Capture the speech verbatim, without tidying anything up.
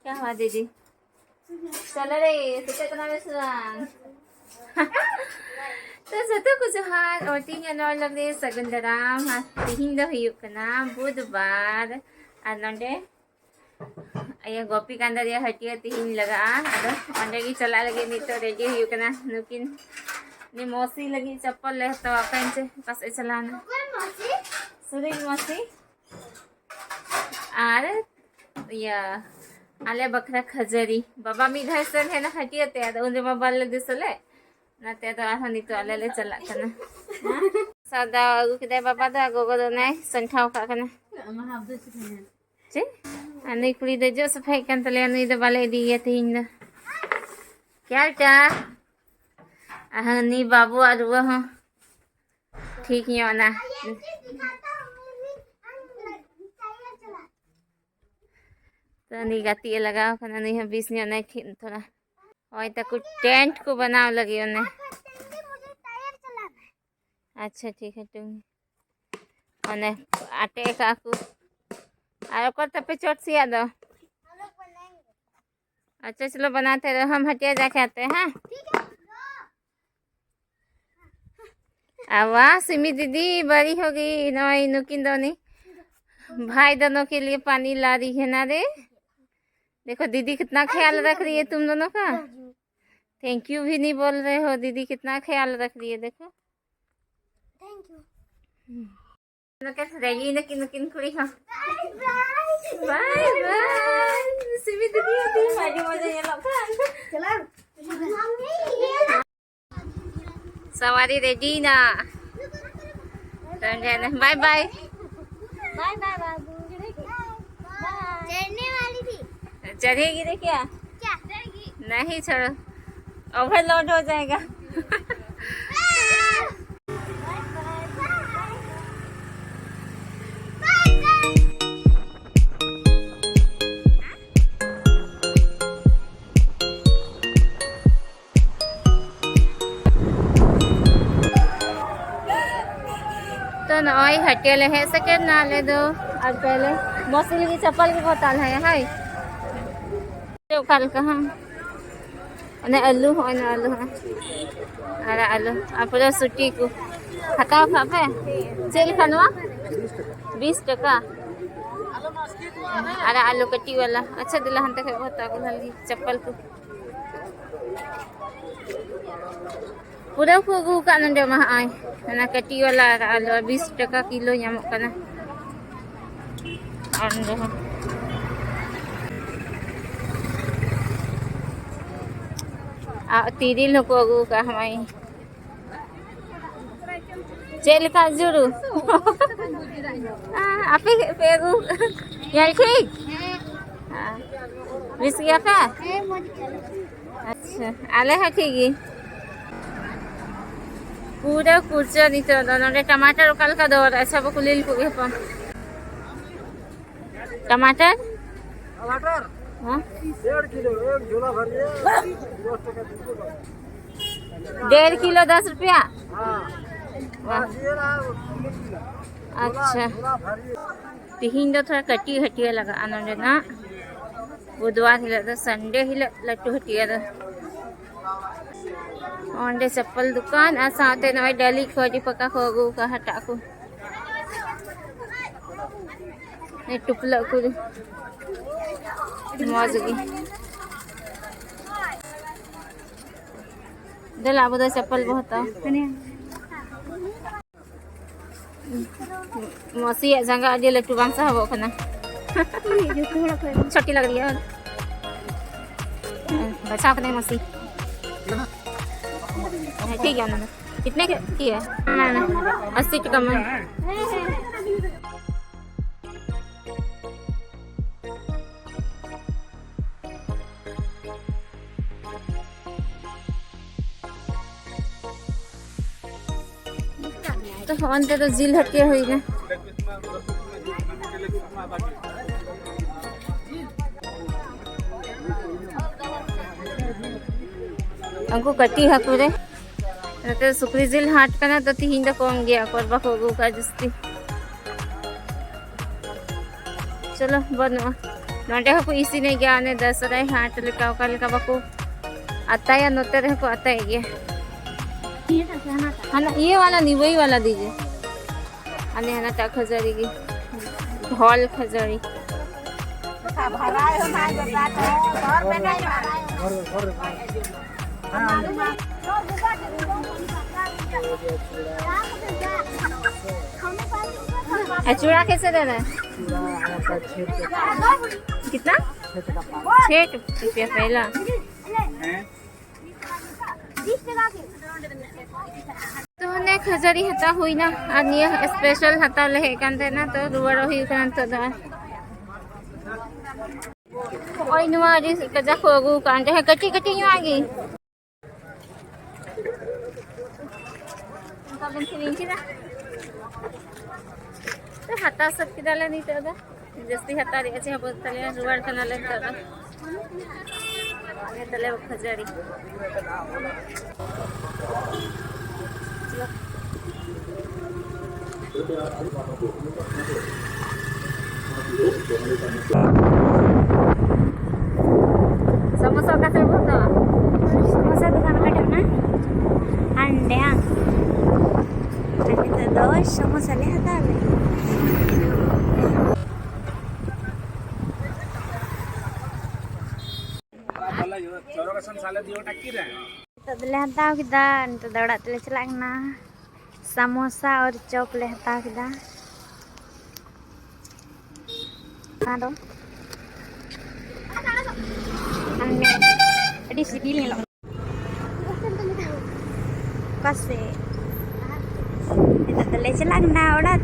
क्या हुआ दीदी? चलो रे, ᱥᱮᱪᱮᱫ ᱠᱟᱱᱟ ᱵᱮᱥ ᱵᱟᱝ? ᱛᱚ ᱡᱚᱛᱚ ᱠᱚ ᱡᱚᱦᱟᱨ, ᱟᱨ ᱛᱮᱦᱮᱧᱟᱜ ᱱᱚᱣᱟ vlog ᱨᱮ ᱥᱟᱹᱜᱩᱱ ᱫᱟᱨᱟᱢ᱾ ᱟᱨ ᱛᱮᱦᱮᱧ ᱫᱚ ᱦᱩᱭᱩᱜ ᱠᱟᱱᱟ ᱵᱩᱫᱷᱵᱟᱨ, ᱟᱨ ᱱᱚᱰᱮ ᱤᱭᱟᱹ ᱜᱳᱯᱤᱠᱟᱱᱫᱟ ᱨᱮᱭᱟᱜ ᱦᱟᱹᱴᱤᱭᱟᱹ ᱛᱮᱦᱮᱧ ᱞᱟᱜᱟᱜᱼᱟ, ᱟᱫᱚ ᱚᱸᱰᱮ ᱜᱮ ᱪᱟᱞᱟᱜ ᱞᱟᱹᱜᱤᱫ ᱱᱤᱛᱚᱜ ready ᱦᱩᱭᱩᱜ ᱠᱟᱱᱟ᱾ ᱱᱩᱠᱤᱱ ᱱᱤ ᱢᱚᱥᱤ ᱞᱟᱹᱜᱤᱫ ᱪᱟᱯᱯᱚᱞ ᱞᱮ ᱦᱟᱛᱟᱣᱟ, ᱚᱠᱟᱭᱮᱱ ᱪᱚ, ᱚᱠᱟ ᱥᱮᱫ ᱮ ᱪᱟᱞᱟᱣᱱᱟ? ᱚᱠᱚᱭ ᱢᱚᱥᱤ? ᱥᱩᱨᱤᱡ ᱢᱚᱥᱤ᱾ ᱟᱨ ᱤᱭᱟᱹ ᱟᱞᱮ ᱵᱟᱠᱷᱨᱟ ᱠᱷᱟᱹᱡᱟᱹᱲᱤ᱾ ᱵᱟᱵᱟ ᱢᱤᱫ ᱫᱷᱟᱣ ᱥᱮᱱ ᱦᱮᱡ ᱮᱱᱟ ᱦᱟᱹᱴᱤᱭᱟᱹ ᱛᱮ, ᱟᱫᱚ ᱩᱱ ᱨᱮᱢᱟ ᱵᱟᱞᱮ ᱫᱤᱥᱟᱹ ᱞᱮᱫ᱾ ᱚᱱᱟᱛᱮ ᱟᱫᱚ ᱟᱨᱦᱚᱸ ᱱᱤᱛᱚᱜ ᱟᱞᱮ ᱞᱮ ᱪᱟᱞᱟᱜ ᱠᱟᱱᱟ᱾ ᱥᱟᱣᱫᱟ ᱟᱹᱜᱩ ᱠᱮᱫᱟᱭ ᱵᱟᱵᱟ ᱫᱚ, ᱟᱨ ᱜᱚᱜᱚ ᱫᱚ ᱚᱱᱟᱭ ᱥᱟᱢᱴᱷᱟᱣ ᱠᱟᱜ ᱠᱟᱱᱟ᱾ ᱪᱮᱫ? ᱟᱨ ᱱᱩᱭ ᱠᱩᱲᱤ ᱫᱚ ᱡᱚᱜ ᱥᱟᱯᱷᱟᱭᱮᱫ ᱠᱟᱱ ᱛᱟᱞᱮᱭᱟ, ᱱᱩᱭ ᱫᱚ ᱵᱟᱞᱮ ᱤᱫᱤᱭᱮᱭᱟ ᱛᱮᱦᱮᱧ ᱫᱚ᱾ ᱠᱭᱟ ᱵᱮᱴᱟ? ᱟᱨ ᱦᱟᱹᱱᱤ ᱵᱟᱹᱵᱩᱣᱟᱜ ᱨᱩᱣᱟᱹ ᱦᱚᱸ ᱴᱷᱤᱠ ᱧᱚᱜ ᱮᱱᱟ᱾ ᱛᱚ ᱩᱱᱤ ᱜᱟᱛᱮᱜ ᱮ ᱞᱟᱜᱟᱣ ᱠᱟᱱᱟ, ᱱᱩᱭ ᱦᱚᱸ ᱵᱮᱥ ᱧᱚᱜ ᱮᱱᱟᱭ ᱴᱷᱤᱠ ᱛᱷᱚᱲᱟ᱾ ᱦᱳᱭ ᱛᱟᱠᱚ ᱴᱮᱱᱴ ᱠᱚ ᱵᱮᱱᱟᱣ ᱞᱟᱹᱜᱤᱫ ᱚᱱᱮ᱾ ᱟᱪᱪᱷᱟ ᱴᱷᱤᱠ ᱦᱮ ᱴᱩᱝ᱾ ᱚᱱᱮ ᱟᱴᱮᱫ ᱟᱠᱟᱫ ᱠᱚ᱾ ᱟᱨ ᱚᱠᱚᱭ ᱛᱟᱯᱮ ᱪᱚᱴ ᱥᱮᱭᱟᱜ ᱫᱚ? अच्छा चलो बनाते रहो, हम हटिया जाके आते हैं। अब वाह सिमी दीदी बड़ी हो गई, नई नुकिन दोनी भाई दोनों के लिए पानी ला रही है ना रे। देखो दीदी कितना ख्याल रख रही है तुम दोनों का। थैंक यू भी नहीं बोल रहे हो, दीदी कितना ख्याल रख रही है, देखो। Thank you. ᱱᱩᱠᱤᱱ ᱨᱮᱰᱤ ᱱᱩᱠᱤᱱ, ᱱᱩᱠᱤᱱ ᱠᱩᱲᱤ ᱦᱚᱸ᱾ ᱵᱟᱭ ᱵᱟᱭ᱾ ᱥᱤᱢᱤ ᱫᱤᱫᱤ ᱟᱹᱰᱤ ᱢᱚᱡᱟ ᱧᱮᱞᱚᱜ ᱠᱟᱱ᱾ ᱪᱟᱞᱟᱣ᱾ सवारी रेडी ना। Bye bye. बाय बाय बाबू। बाय। चढ़ने वाली थी। चढ़ेगी रे क्या? क्या? नहीं, छोड़ो, ओवरलोड हो जाएगा। तो नॉय हटिया ले है सेकंड ना ले दो। और पहले मौसी की चप्पल की बहुत ताल है, हाय। ᱚᱠᱟ ᱞᱮᱠᱟ ᱦᱟᱸᱜ? ᱚᱱᱮ ᱟᱹᱞᱩ, ᱦᱚᱸᱜᱼᱚᱭ ᱱᱚᱣᱟ ᱟᱹᱞᱩ ᱦᱟᱸᱜ᱾ ᱟᱨᱟᱜ ᱟᱹᱞᱩ᱾ ᱟᱨ ᱯᱩᱨᱟᱹ ᱥᱩᱴᱤ ᱠᱚ᱾ ᱦᱟᱛᱟᱣ ᱠᱷᱟᱜ ᱯᱮ? ᱪᱮᱫ ᱞᱮᱠᱟ ᱱᱚᱣᱟ? ᱵᱤᱥ ᱴᱟᱠᱟ᱾ ᱟᱨᱟᱜ ᱟᱹᱞᱩ ᱠᱟᱹᱴᱤᱡ ᱣᱟᱞᱟ᱾ ᱟᱪᱪᱷᱟ, ᱫᱮᱞᱟ ᱦᱟᱱᱛᱮ ᱠᱷᱚᱡ ᱵᱚ ᱦᱟᱛᱟᱣ ᱟᱹᱜᱩ ᱞᱮᱱ ᱜᱮ ᱪᱟᱯᱯᱟᱞ ᱠᱚ᱾ ᱯᱩᱨᱟᱹ ᱠᱚ ᱟᱹᱜᱩ ᱟᱠᱟᱫ ᱱᱚᱰᱮ ᱢᱟ ᱦᱚᱸᱜᱼᱚᱭ᱾ ᱚᱱᱟ ᱠᱟᱹᱴᱤᱡ ᱣᱟᱞᱟ ᱟᱨᱟᱜ ᱟᱹᱞᱩ ᱵᱤᱥ ᱴᱟᱠᱟ ᱠᱤᱞᱳ ᱧᱟᱢᱚᱜ ᱠᱟᱱᱟ᱾ ᱟᱨ ᱱᱚᱰᱮ ᱦᱚᱸ᱾ ᱟᱨ ᱛᱤᱨᱤᱞ ᱦᱚᱸᱠᱚ ᱟᱹᱜᱩ ᱟᱠᱟᱫ ᱦᱚᱸᱜᱼᱚᱭ᱾ ᱪᱮᱫ ᱞᱮᱠᱟ ᱡᱩᱲᱩ? ᱟᱯᱮ ᱯᱮ ᱟᱹᱜᱩ, ᱧᱮᱞ ᱴᱷᱤᱠ? ᱵᱮᱥ ᱜᱮᱭᱟ ᱯᱮ? ᱟᱪᱪᱷᱟ, ᱟᱞᱮ ᱦᱚᱸ ᱴᱷᱤᱠ ᱜᱮ᱾ ᱯᱩᱨᱟᱹ ᱠᱩᱲᱪᱟᱹ ᱱᱤᱛᱚᱜ ᱫᱚ᱾ ᱱᱚᱰᱮ ᱴᱟᱢᱟᱴᱟᱨ ᱚᱠᱟ ᱞᱮᱠᱟ ᱫᱚᱨ? ᱟᱪᱪᱷᱟ, ᱵᱚ ᱠᱩᱞᱤ ᱞᱮᱠᱚ ᱜᱮ ᱦᱚᱯᱚᱱ᱾ ᱴᱟᱢᱟᱴᱟᱨ? ᱴᱟᱢᱟᱴᱟᱨ ᱦᱮᱸ? डेढ़ किलो, एक झोला भरिए, दस टका दीजिए बस। डेढ़ किलो दस रुपया? हाँ। वाह। भरिए ना, अच्छा। ᱛᱤᱦᱤᱧ ᱫᱚ ᱛᱷᱚᱲᱟ ᱠᱟᱹᱴᱤᱡ ᱦᱟᱹᱴᱤᱭᱟᱹ ᱞᱟᱜᱟᱜᱼᱟ ᱱᱚᱰᱮᱱᱟᱜ᱾ ᱵᱩᱫᱷᱣᱟᱨ ᱦᱤᱞᱳᱜ ᱫᱚ, ᱥᱟᱱᱰᱮ ᱦᱤᱞᱳᱜ ᱞᱟᱹᱴᱩ ᱦᱟᱹᱴᱤᱭᱟᱹ ᱫᱚ᱾ ᱚᱸᱰᱮ ᱪᱟᱯᱯᱟᱞ ᱫᱚᱠᱟᱱ ᱟᱨ ᱥᱟᱶᱛᱮ ᱱᱚᱜᱼᱚᱭ ᱰᱟᱹᱞᱤᱡ ᱠᱚ ᱟᱹᱰᱤ ᱯᱟᱠᱟ ᱠᱚ ᱟᱹᱜᱩ ᱟᱠᱟᱫ ᱦᱟᱴᱟᱜ ᱠᱚ᱾ ᱱᱤᱭᱟᱹ ᱴᱩᱯᱞᱟᱹᱜ ᱠᱚ ᱢᱚᱡᱽ ᱜᱮ᱾ ᱫᱮᱞᱟ, ᱟᱵᱚ ᱫᱚ ᱪᱟᱯᱯᱟᱞ ᱵᱚ ᱦᱟᱛᱟᱣᱟ᱾ ᱢᱟᱹᱥᱤᱭᱟᱜ ᱡᱟᱸᱜᱟ ᱟᱹᱰᱤ ᱞᱟᱹᱴᱩ ᱵᱟᱝ ᱥᱟᱦᱚᱵᱚᱜ ᱠᱟᱱᱟ᱾ ᱡᱚᱛᱚ ᱦᱚᱲᱟᱜ ᱠᱚ ᱮᱢᱟ᱾ ᱪᱷᱚᱴᱤ ᱞᱟᱜ ᱨᱮᱭᱟ᱾ ᱦᱮᱸ, ᱵᱟᱪᱷᱟᱣ ᱠᱟᱱᱟᱭ ᱢᱟᱹᱥᱤ᱾ ᱦᱮᱸ, ᱴᱷᱤᱠ ᱜᱮᱭᱟ ᱚᱱᱟ ᱫᱚ᱾ कितने के, की है? ना, ना, अस्सी टका में। ᱛᱚ, ᱚᱱᱛᱮ ᱫᱚ ᱡᱤᱞ ᱦᱟᱹᱴᱤᱭᱟᱹ ᱦᱩᱭᱱᱟ᱾ ᱩᱱᱠᱩ ᱠᱟᱹᱴᱤᱡ ᱦᱟᱹᱠᱩ ᱨᱮ, ᱱᱚᱛᱮ ᱥᱩᱠᱨᱤ ᱡᱤᱞ ᱦᱟᱴ ᱠᱟᱱᱟ, ᱛᱚ ᱛᱤᱦᱤᱧ ᱫᱚ ᱠᱚᱢ ᱜᱮᱭᱟ, ᱚᱠᱚᱭ ᱵᱟᱠᱚ ᱟᱹᱜᱩ ᱠᱟᱜᱼᱟ ᱡᱟᱹᱥᱛᱤ᱾ ᱪᱚᱞᱚ, ᱵᱟᱹᱱᱩᱜᱼᱟ᱾ ᱱᱚᱸᱰᱮ ᱦᱚᱸᱠᱚ ᱤᱥᱤᱱᱮᱫ ᱜᱮᱭᱟ, ᱚᱱᱮ ᱫᱟᱥᱨᱟᱭ ᱦᱟᱴ ᱞᱮᱠᱟ, ᱚᱠᱟ ᱞᱮᱠᱟ ᱵᱟᱠᱚ ᱟᱛᱟᱭᱟ, ᱱᱚᱛᱮ ᱨᱮᱦᱚᱸ ᱠᱚ ᱟᱛᱟᱭᱮᱫ ᱜᱮᱭᱟ᱾ ᱦᱟᱱᱟ ᱤᱭᱟᱹ ᱣᱟᱞᱟ ᱱᱤᱵᱟᱹᱭ ᱣᱟᱞᱟ ᱫᱤᱡᱮ, ᱟᱞᱮ ᱦᱟᱱᱟᱴᱟᱜ ᱠᱷᱟᱹᱡᱟᱹᱲᱤ ᱜᱮ, ᱰᱷᱚᱞ ᱠᱷᱟᱹᱡᱟᱹᱲᱤ᱾ ᱟᱨ ᱪᱩᱲᱟ ᱠᱮᱥᱮ ᱫᱮ ᱨᱮ? ᱠᱤᱛᱱᱟ? ᱪᱷᱮ ᱨᱩᱯᱤᱭᱟ ᱯᱮᱞᱟ᱾ ᱛᱚ ᱚᱱᱮ ᱠᱷᱟᱹᱡᱟᱹᱲᱤ ᱦᱟᱛᱟᱣ ᱦᱩᱭᱱᱟ ᱟᱨ ᱱᱤᱭᱟᱹ ᱥᱯᱮᱥᱟᱞ ᱦᱟᱛᱟᱣ ᱞᱮ ᱦᱮᱡ ᱠᱟᱱ ᱛᱟᱦᱮᱱᱟ, ᱛᱚ ᱨᱩᱣᱟᱹᱲᱚᱜ ᱦᱩᱭᱩᱜ ᱠᱟᱱᱟ ᱱᱤᱛᱚᱜ ᱫᱚ᱾ ᱱᱚᱜᱼᱚᱭ ᱱᱚᱣᱟ ᱟᱹᱰᱤ ᱠᱟᱡᱟᱠ ᱠᱚ ᱟᱹᱜᱩ ᱠᱟᱜᱼᱟ, ᱡᱟᱦᱟᱸ ᱠᱟᱹᱴᱤᱡ ᱠᱟᱹᱴᱤᱡ ᱧᱚᱜ ᱜᱮ᱾ ᱚᱱᱠᱟ ᱵᱚᱱ ᱠᱤᱨᱤᱧ ᱠᱮᱫᱟ᱾ ᱛᱚ ᱦᱟᱛᱟᱣ ᱥᱟᱹᱛ ᱠᱮᱫᱟᱞᱮ ᱱᱤᱛᱚᱜ ᱫᱚ᱾ ᱡᱟᱹᱥᱛᱤ ᱦᱟᱛᱟᱣ ᱨᱮᱭᱟᱜ ᱪᱮᱫ ᱦᱚᱸ ᱵᱟᱹᱱᱩᱜ ᱛᱟᱞᱮᱭᱟ, ᱨᱩᱣᱟᱹᱲ ᱠᱟᱱᱟᱞᱮ ᱱᱤᱛᱚᱜ ᱫᱚ᱾ ᱱᱤᱭᱟᱹ ᱛᱟᱞᱮ ᱠᱷᱟᱹᱡᱟᱹᱲᱤ᱾ ᱥᱚᱢᱳᱥᱟ ᱚᱠᱟ ᱥᱮᱫ ᱵᱚᱱ ᱦᱟᱛᱟᱣᱟ? ᱥᱚᱢᱳᱥᱟ ᱫᱚᱠᱟᱱ ᱚᱠᱟ ᱴᱷᱮᱱ ᱢᱮᱱᱟᱜᱼᱟ? ᱦᱟᱸᱰᱮ, ᱦᱟᱸ᱾ ᱟᱨ ᱱᱤᱛᱚᱜ ᱫᱚ ᱥᱚᱢᱳᱥᱟ ᱞᱮ ᱦᱟᱛᱟᱣ ᱞᱮ᱾ ᱱᱤᱛᱚᱜ ᱫᱚᱞᱮ ᱦᱟᱛᱟᱣ ᱠᱮᱫᱟ, ᱱᱤᱛᱚᱜ ᱫᱚ ᱚᱲᱟᱜ ᱛᱮᱞᱮ ᱪᱟᱞᱟᱜ ᱠᱟᱱᱟ᱾ ᱥᱟᱢᱳᱥᱟ ᱟᱨ ᱪᱚᱯ ᱞᱮ ᱦᱟᱛᱟᱣ ᱠᱮᱫᱟ᱾ ᱚᱱᱟ ᱫᱚ ᱟᱹᱰᱤ ᱥᱤᱵᱤᱞ ᱧᱮᱞᱚᱜ ᱠᱟᱱᱟ᱾ ᱚᱠᱟ ᱥᱮᱫ? ᱱᱤᱛᱚᱜ ᱫᱚᱞᱮ ᱪᱟᱞᱟᱜ ᱠᱟᱱᱟ ᱚᱲᱟᱜ